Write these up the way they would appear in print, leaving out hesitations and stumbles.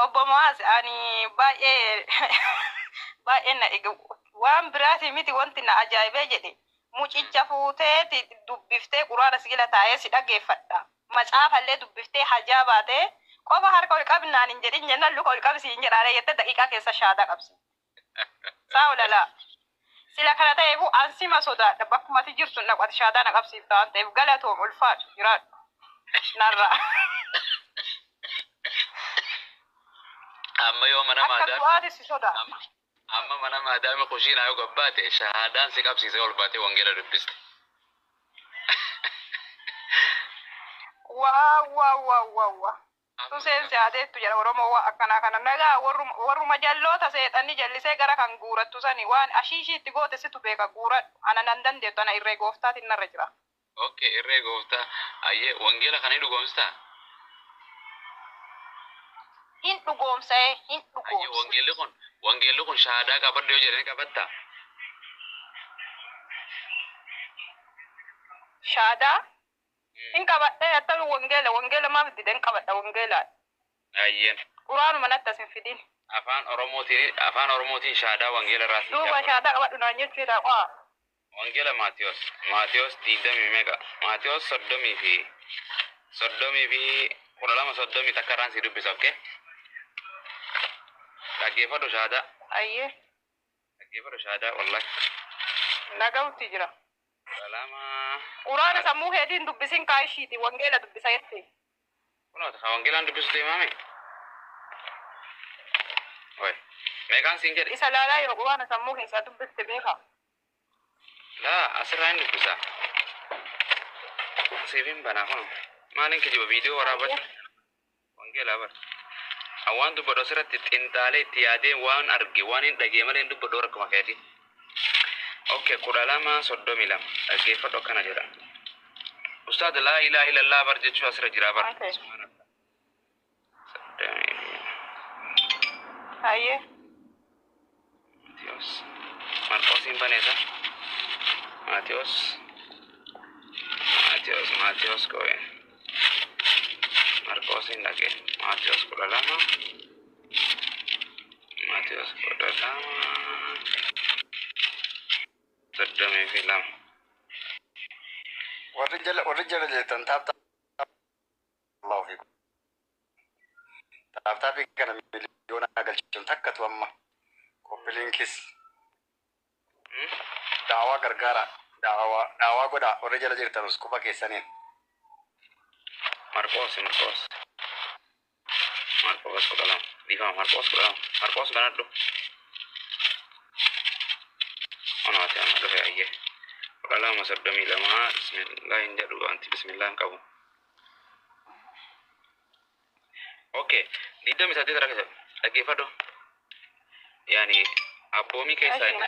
Obbo Mo'aaz, ani baay'ee baay'ee na waan biraati miti wanti na ajaa'ibee jedhe. Mucicha fuuteeti dubbiftee quraana siila taa'ee si dhageeffadha. Macaafallee dubbiftee hajaa baatee qofa harka ol qabnaan hin jedhin jennaan luka ol qabsi hin jedhaaree jettee daqiiqaa keessa shaadaa qabsi. Saa olalaa. Sila kana ta'eefu ansima sodaadha. Bakkuma ati jirtu hin dhaqu ati shaadaa na qabsiifta waan ta'eef galatoom ulfaadhu jiraadhu. Narraa. Amma yoo mana Akka maadaami du'aati si sodaadha. amma amma mana maadaami kushiinaa yoo gabbaate shahaadaan si qabsiisee ol baatee wangeela dubbiste. Waa waa waa waa waa. Amma Tuseen si adeettu jedha Oromoo waa akkanaa kana. Nagaa warruma warruma jalloota seexanni jallisee gara kan guurattu sani waan ashiishii itti goote situ beeka guuradhu. Ana nan dandeettu ana irree gooftaatiin narra jira. Okay, irree gooftaa. Ayyee, wangeela kana ni dhugoomsitaa? Hin dhugoomsa'ee hin Ayyee, dhugoomsa. wangeelli kun shahaadaa qabadhu yoo jedhani qabattaa? Shaadaa hin qabadhee attami wangeela wangeela maaf dide hin qabadha wangeelaan. Ayyeen. Quraanuma natti as hin fidin. Afaan Oromootiin shahaadaa wangeela irraa si Duuba gaafadha. shaadaa qabadhu naan jechuudha qaa. Wangeela Maatiyos 20 meeqa? Maatiyos 30 fi 32 31 irraan si dubbisa, okay? Dhaggeeffadhu shahaadaa. Ayyee Dhaggeeffadhu shahaadaa wallahi. nagautti jira. 12. Quraana sammuu keetiin dubbisin kaashiiti wangeela dubbisa jette. Kunoo ka wangeelaan dubbisu deemaame. Oi. Meeqaan siin jedhe? Isa laalaa yeroo quraana sammuu keessaa dubbiste beeka. Laa, asirraa hin dubbisa. Siif hin banaa kunoo. Maaliin kijiba viidiyoo waraabadhu? Wangeelaa bar. An waan dubbadhu asirratti xinxaalee itti yaadee waan arge waan hin dhagee malee hin dubbadhu rakkuma keeti. Okay, 12:32. Dhaggeeffadhu, akkana jedha. Ustaad, laa ilaaha illallah bar jechuu asirra jira bar. Okay. Subhaanallah. 30 Ayyee. Maatiyos. Marqoosiin baneesa. Maatiyos. Maatiyos, Maatiyos qo'e. Marqoosiin dhaqe. Maatiyos 12. Maatiyos 12:32. Warri jala jirtan tap tap Allahu fiikum. Tap tapii kana miliyoona galchuun takkatu amma copy linkis daawaa gargaara, daawaa daawaa godhaa warri jala jirtanus quba keessaniin. Marqoos, Marqoos. Marqoos 12. Dhiifama, Marqoos 12. Marqoos banadhu. Onooti amma dhufe ayyee. 12:32. Bismillah hin jedhu, wanti bismillah hin qabu. Okay. 28 rakkisa. Dhaggeeffadhu. Yaani abboomii keessaa inni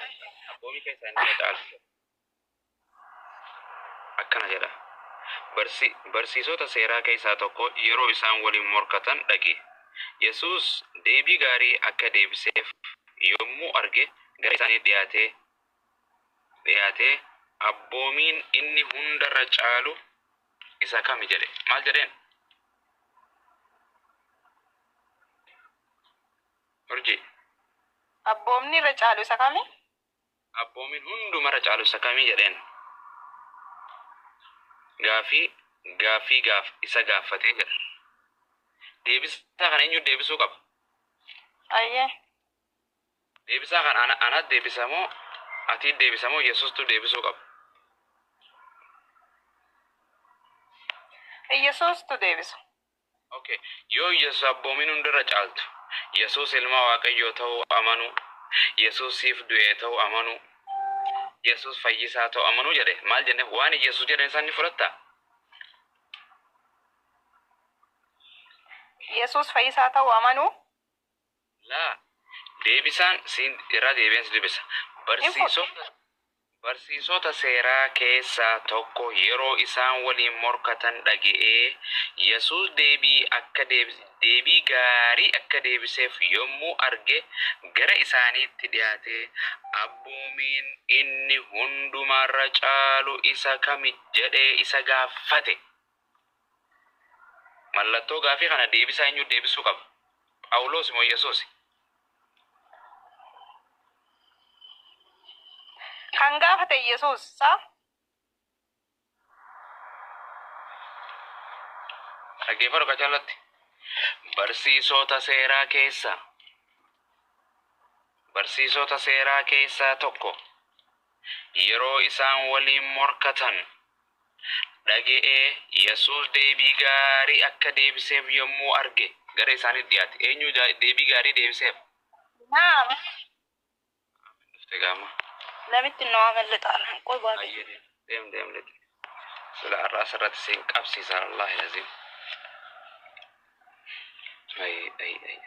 caalu. Akkana jedha. Barsiisota seeraa keessaa tokko yeroo isaan waliin morkatan dhage. Yesuus deebii gaarii akka deebiseef yommuu arge gara isaanii dhiyaatee abboomiin inni hundarra caalu isa kami jedhe. Maal jedheen? Urjii. Abboomni irra caalu isa kami? Abboomiin hundumarra caalu isa kamii jedheen. Gaaffii gaaf isa gaaffatee jedha. Deebisaa kana eenyu deebisuu qaba? Ayyee. Deebisaa kana ana deebisa moo ati deebisa moo Yesuustu deebisuu qaba? Yesuustu deebisa. Okay. Yoo Yesuus abboomiin hundarra caaltu, Yesuus ilma Waaqayyoo ta'uu amanuu, Yesuus siif du'e ta'uu amanuu, Yesuus fayyisaa ta'uu amanuu jedhe maal jenne? Waan Yesuus jedhan isaan ni fudhattaa? Yesuus fayyisaa ta'uu amanuu. Laa, deebisaan siin irraa deebi'een si dubbisa. Hin fudhu. Barsiisota seeraa keessaa tokko yeroo isaan waliin morkatan dhaga'ee Yesuus deebii gaarii akka deebiseef yommuu arge gara isaaniitti dhiyaatee abboomiin inni hundumarra caalu isa kami jedhee isa gaafate. Mallattoo gaafii kana deebisaa eenyu deebisuu qaba? Phaawulos moo Yesuus? Kan gaafate Yesuus sa? Dhaggeeffadhu qacaalatti. Barsiisota seeraa keessa. Barsiisota seeraa keessaa tokko yeroo isaan waliin morkatan dhaga'ee, Yesuus deebii gaarii akka deebiseef yommuu arge gara isaanitti dhiyaate. Eenyu deebii gaarii deebiseef? Naam. Dhufte gaama. Namitti nu amalixaadhaan qoy baay'ee. Ayyee, deem deem deem lixi. Sila har'aa asirratti siin qabsiisa, Allaahi laziim. Ay ay ay.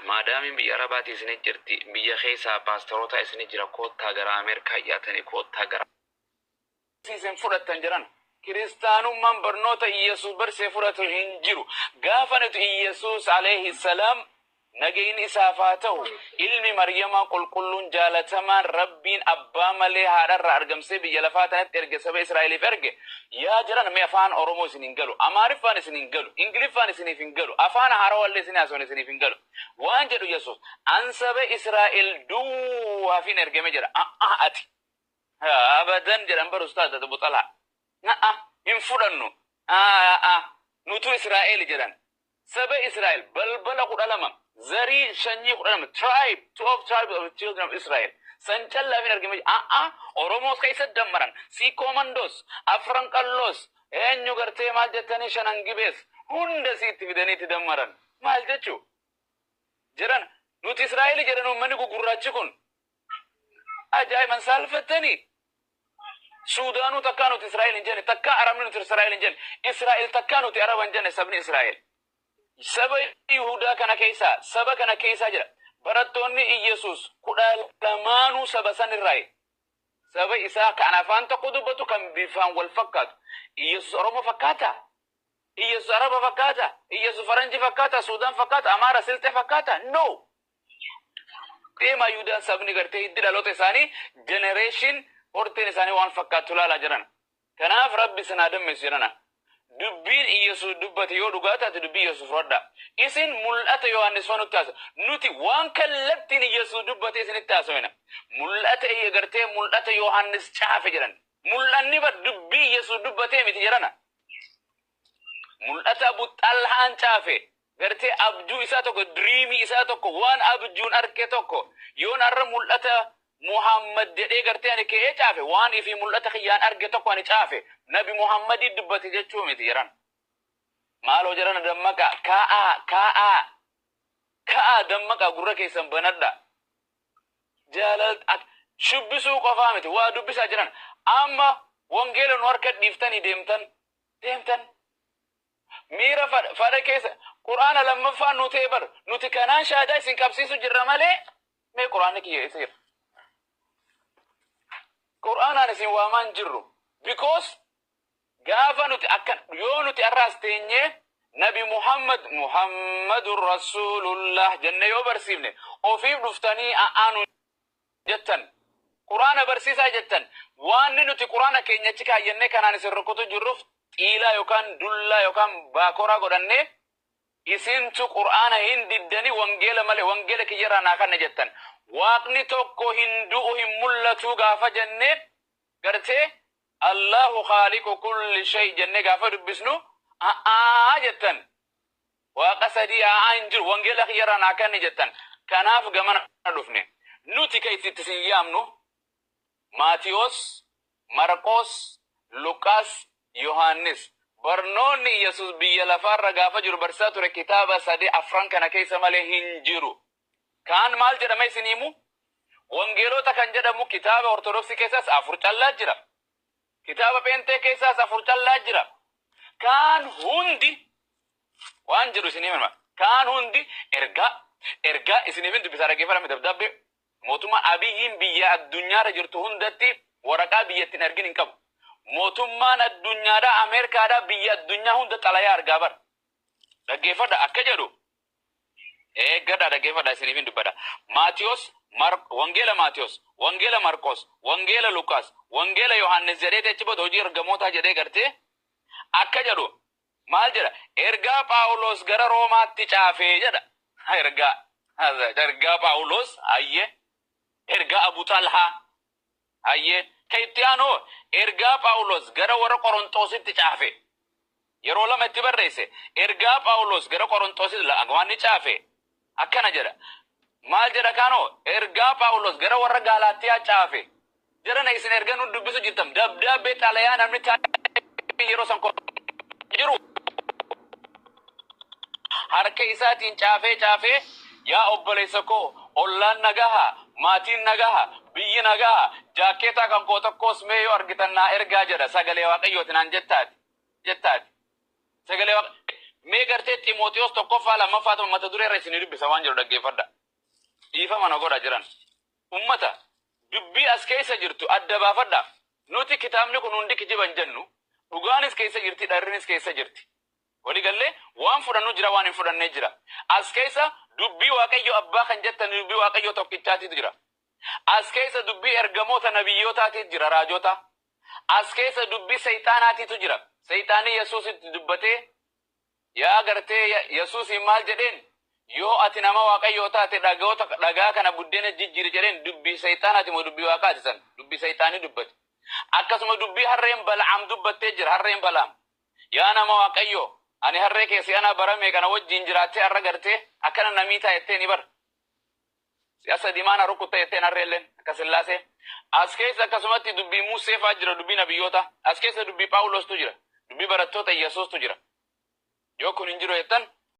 Maadaamiin biyya Arabaati isinit jirti, biyya keessaa paastaroota isinit jira, koottaa gara Ameerikaa yaatanii, koottaa gara isin fudhattan jedhan. Kiristaanummaan barnoota Iyesuus barsee fudhatu hin jiru. Gaafa nuti Iyesuus alayhi salaam, nagayin isaaf haa ta'u, ilmi Maryamaa qulqulluun jaalatamaan Rabbiin abbaa malee haadharraa argamsee biyya lafaa tanatti erge, saba Israa'eliif erge, yaa jiran, mee afaan Oromoo isin hin galu, Amaariffaan isin hin galu, Ingiliffaan isiniif hin galu, afaan Haarawallee isin haasawwan isiniif hin galu. Waan jedhu Yesuus, an saba Israa'el duwwaafin ergame jedha. A'a, ati abadan jedhan bar ustaaz Abu Talha. Na'a, hin fudhannu. A'a, nutu Israa'el jedhan. Saba Israa'el balbala 12, zarii sanyii 12, tribe, 12 tribe of the children of Israel. San callaafin argame. A'a, Oromoos keessa dammaran, Siikoo Mandoos, Afran Qalloos, eenyu gartee maal jettanii, Shanan Gibees hunda siitti fidaniitti dammaran. Maal jechuu? Jedhan, nuti Israa'el jedhan. Uummanni gugurraachi kun ajaa'iban saalfattanii. Suudaanuu takkaa nuti Israa'el hin jenne, takkaa Arabni nuti Israa'el hin jenne, Israa'el takkaa nuti Araba hin jenne. Sabni Israa'el. Saba Yihudaa kana keessaa, saba kana keessaa jira. Barattoonni Iyesuus 12nuu saba san irraayi. Saba isaa kan afaan tokko dubbatu, kan bifaan wal fakkaatu. Iyesuus Oromoo fakkaata? Iyesuus Araba fakkaata? Iyesuus Faranjii fakkaata? Suudaan fakkaata? Amaara Silxee fakkaata? No! Deemaa, Yihudaan sabni gartee hiddi dhaloota isaanii, generation horteen isaanii waan fakkaattu laalaa jiran. Kanaaf Rabbi sinaa dammeessu jedhana. Dubbiin Iyesuus dubbate yoo dhugaa taate, dubbii Iyesuus fudhadha. Isin mul'ata Yohaannis fa nutti haasa. Nuti waan kallattiin Iyesuus dubbate isinitti haasawina. Mul'ata iyya gartee mul'ata Yohaannis caafe jedhan. Mul'anni bar dubbii Iyesuus dubbatee miti jedhana. Mul'ata Abu Xalhaan caafe, gartee abjuu isaa tokko, dreamii isaa tokko, waan abjuun arke tokko. Yoon har'a mul'ata Muhammad jedhee gartee ani ka'ee caafe, waan ifii mul'ata kiyyaan arge tokko ani caafe, Nabi Muhammadii dubbate jechuu miti jedhan. Maaloo jedhan, dammaqa, kaa'aa, kaa'aa, kaa'aa, dammaqa, gurra keessan banadha. Jaalal shubbisuu qofaa miti, waa dubbisaa jiran. Amma wangeela nu harka dhiiftanii deemtan deemtan. Miira fadha keessa quraana lammaffaan nu ta'e bar, nuti kanaan shaadaa isin qabsiisu jirra malee. Mee quraanni kiyya eessa jira? Quraanaan isin waamaan jirru. Because gaafa nuti akka yoo nuti har'aas teenyee Nabi Muhammad, Muhammadun Rasuulullah jenne yoo barsiifne, ofiif dhuftanii a'aanu jettan. Quraana barsiisaa jettan. Waanni nuti quraana keenya achi kaayyannee kanaan isin rukutu jirruuf, xiilaa yookaan dullaa yookaan baakoraa godhannee, isintu quraana hin diddanii, wangeela malee, wangeela kiyyarraa naa kanna jettan. Waaqni tokko hin du'u, hin mul'atu gaafa jennee, gartee Allahu khaaliqu kulli shay jennee gaafa dubbisnu, a'aa jettan. Waaqa sadii a'aa hin jiru, wangeela kiyyarraa naa kanni jettan. Kanaaf gamana dhufne. Nuti ka itti isin yaamnu Maatiyos, Marqoos, Luqaas, Yohaannis. Barnoonni Yesus biyya lafaarra gaafa jiru barsiisaa ture kitaaba sadi afran kana keessa malee hin jiru. Kaan maal jedhama isin himu? Wangeelota kan jedhamu kitaaba Ortodoksii keessaas afur callaa jira. Kitaaba Pheenxee keessaas afur callaa jira. Kaan hundi waan jedhu isin hima. Kaan hundi ergaa isiniif hin dubbisaa, dhaggeeffadhame. Dabdaabbee mootummaa Abiyyiin biyya addunyaarra jirtu hundatti waraqaa biyyattiin argin hin qabu. Mootummaan addunyaadhaa, Ameerikaadhaa, biyya addunyaa hunda xalayaa argaa bara. Dhaggeeffadha akka jedhu. Eeggadha, dhaggeeffadha, isiniif hin dubbadha. Maatiyos, Wangeela Maatiyos, Wangeela Marqos, Wangeela Lukaas, Wangeela Yohaannis jedhee achi booda hojii ergamootaa jedhee gartee akka jedhu. Maal jedha? Ergaa Phaawulos gara Roomaatti caafee jedha. Ergaa. Ergaa Phaawulos hayyee. Ergaa Abu Talhaa hayyee. Ka itti aanu ergaa Phaawulos gara warra Qorontoositti caafe. Yeroo lama itti barreesse. Ergaa Phaawulos gara Qorontoositti waan inni caafe akkana jedha. Maal jedha kaanoo? Ergaa Phaawulos gara warra Gaalaattiyaa caafe. Jarana, isin erga nu dubbisu jirtan, dabdaabbee xalayaa namni taa'ee yeroo san jiru harka isaatiin caafee caafee, "Yaa obboleessa koo, ollaan nagaha, maatiin nagaha, biyyi nagaha, jaakkeetaa kan koo tokkos mee yoo argitan naa ergaa" jedha. Sagalee Waaqayyooti naan jettaati. Sagalee Waaqa mee gartee Ximootiyoos tokkoffaa, lammaffaa, mata duree irra isinii dubbisa, waan jiru dhaggeeffadha. Dhiifama na godha jiran. Ummata, dubbii as keessa jirtu adda baafadha. Nuti kitaabni kun hundi kijiban jennu, dhugaanis keessa jirti, dharrinis keessa jirti. Waliigallee waan fudhannu jira, waan hin fudhannee jira. As keessa dubbii Waaqayyo Abbaa kan jettan, dubbii Waaqayyo tokkichaatitu jira. As keessa dubbii ergamoota nabiyyootaatitu jira, raajota. As keessa dubbii sayxaanaatitu jira. Sayxaanii Yesuusitti dubbatee, yaa gartee Yesuusiin maal jedheen? "Yoo ati nama Waaqayyoo taate, dhagoota dhagaa kana buddeena jijjiiri" jedheen. Dubbii sayxaanaati moo dubbii Waaqaati san? Dubbii sayxaanii dubbate. Akkasuma dubbii harreen Bala'aam dubbattee jira. Harreen Bala'aam, "Yaa nama Waaqayyoo, ani harree keessi ana barame kana wajjin jiraattee har'a gartee akkana namii ta'a" jettee ni bara. Si'a sadi maana rukutta jetteen harreelleen akka Sillaasee. As keessa akkasumatti dubbii Musee fa'aa jira, dubbii nabiyyoota. As keessa dubbii Phaawulostu jira. Dubbii barattoota Yesuustu jira. Yoo kun hin jiru jettan